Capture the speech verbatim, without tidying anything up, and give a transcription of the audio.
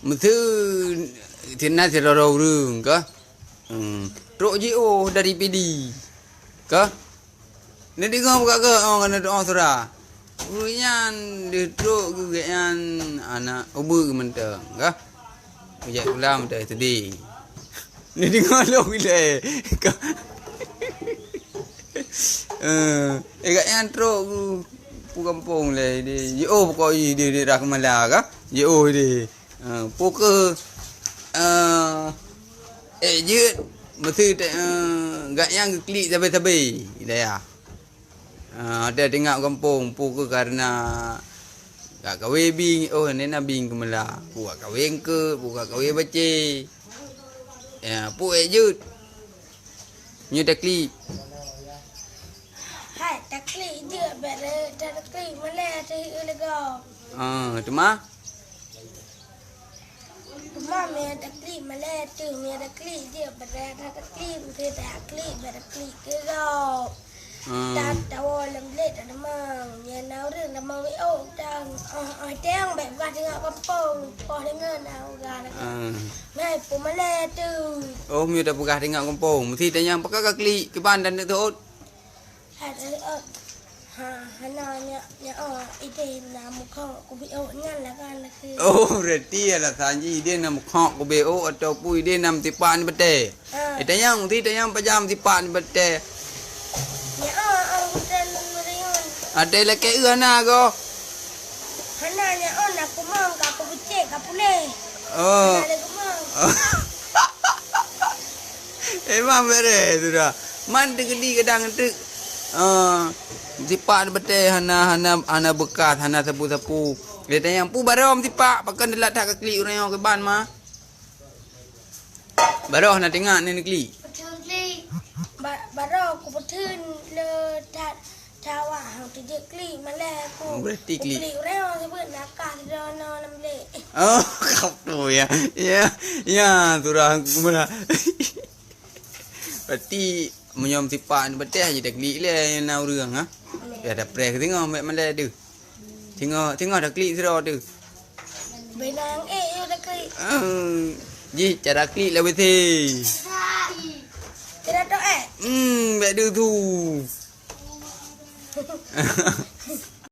Meuseu sinan sidroe ureueng ka. Hmm. Trok jiôh dari Pidie. Ka? Neudeungoe bukak geuh, oh, keuneuk tu'oh sura. Ureueng nyan deuh trok geuh gobnyan aneuk ubeut mantong, ka? Geujak sikula mantong S D. Neudeungoe lôn ilée. Ka? Eh, eh, gobnyan trok geuh pu gampông lé, di, jiôh pokok jih di daerah Keumala, ka? Jiôh di. Eh, pu keuh, eh, eh, jeuet, meuseu te-, eh, gobnyan geuklik sabe-sabe di dayah. Ah, watèe teuingat gampông, pu keuh kareuna gak kawé bing, oh, nena bing Keumala. Pu gak kawé eungkôt, pu gak kawé bacé. Ya, pu ék jeuet. Nyoe taklik. Hai, taklik jeuet, bèk le, taklik malèe teuh lego. Ah, teuma? Teuma meunyo taklik malèe teuh, meunyo taklik jeuet, bèk le taklik, meunyo taklik, bèk taklik keudroe. Hmm. Ta-, tawoe lam bilék tadeungoe. Nyan na ureueng tamong W O, tang, oh, oh, tang, bèk peugah teuingat gampông, poh deungon na ureueng. Hmm. Nyan, pu malèe teuh. Oh, meunyo tapeugah teuingat gampông, meusti tanyong pakon ka klik, kiban dan neuk teuôt. Hai, teuôt. Ha, hana nyak, nyak, oh, idéh na meukhok kubiôk nyan lah kan, lagèe. Oh, berarti alasan jih idéh na meukhok kubiôk ataupun idéh na meusipak nibak batèe. Ah. Eh, tanyong, si tanyong pajan sipak nibak batèe. Nyak, oh, oh, hutan meriun. Ada lakèe eu hana go? Hana, nyak, oh, na kumong, ka kubucék, ka puléh. Oh. Hana lé kumong. Oh. Memang bereh sudah. Man teugedi kadang teuk. Ah, sipak nibak batèe hana, hana, hana beukas, hana sapu-sapu. Dia tanyong, "Pu baroe sipak, pakon teulat that ka klik ureueng nyoe kiban ma?" Baroe na teuingat ni neuklik. Ba-, baroe kupeutheun le that, that awak hang teujeuet klik malèe ku. Oh, berarti klik. Klik ureueng sibeuet nakah sidroe nyoe lam bilék. Oh, kap tu ya. Ya, ya, surah aku mana. Berarti meunyoe sipak ni beuteh je taklik lé na ureueng, ha? Ya, dah preh singoh, bèk malèe tu. Singoh, singoh taklik sidroe tu. Benang, eh, yo taklik. Ah, jih cara klik lah beuteh. Tidak tu, eh. Hmm, bèk tu tu.